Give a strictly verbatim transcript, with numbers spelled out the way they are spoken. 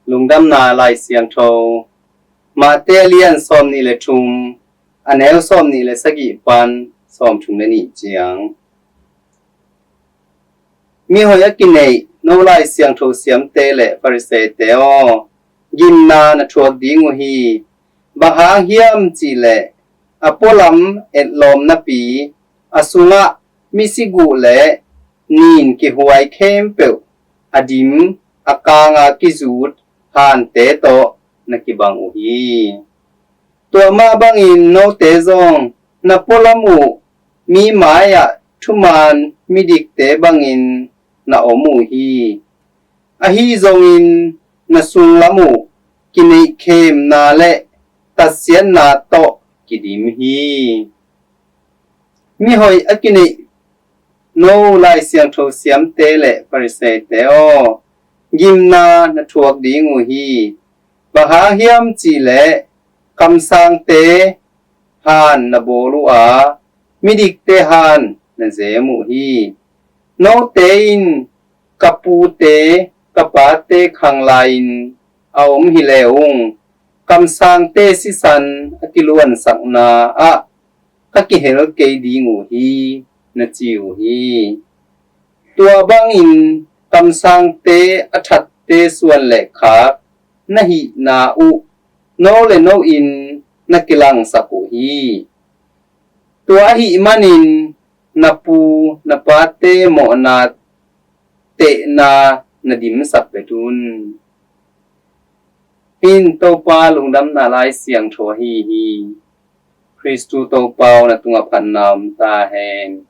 Lungdamna Lai Siangtho, Mate a lian sawm nih le thum, a neu sawm nih le sagih pan sawm thum le nih ciang. Mihoi a kineih, no Lai Siangtho siamte le Farisee-te aw, gimna na thuak ding uh hi. Bang hang hiam cih leh a pualam etlawm napi, a sungah misiguh le nin kihuai khempeuh a dim, a kanga kizut hante tawh na kibang uh hi. Tua mah bangin note zong na pualam uh mi mai-ah thuman midikte bangin na om uh hi. Ahi zongin na sunglam uh kineihkhemna le tatsiatna tawh kidim hi. Mihoi a kineih, no Lai Siangtho siamte le Farisee-te aw, gimna na thuak ding uh hi. Bang hang hiam cih leh kamsangte han na bawl uh a, midikte han na zem uh hi. Note in ka pute ka pate khang lai-in a om hi le ung, kamsangte sisan a kiluansakna ah ka kihel kei ding uh hi, na ci uh hi. Tua bangin kamsangte a thatte suan le khak na hihna uh no le no in na kilangsak uh hi. Tua ahih manin na pu na pate mawhna tehna na dimsak vet un. Hih in Topa Lungdamna Lai Siangtho ahi hi. Khristu Topa aw, na tungah phatna om ta hen.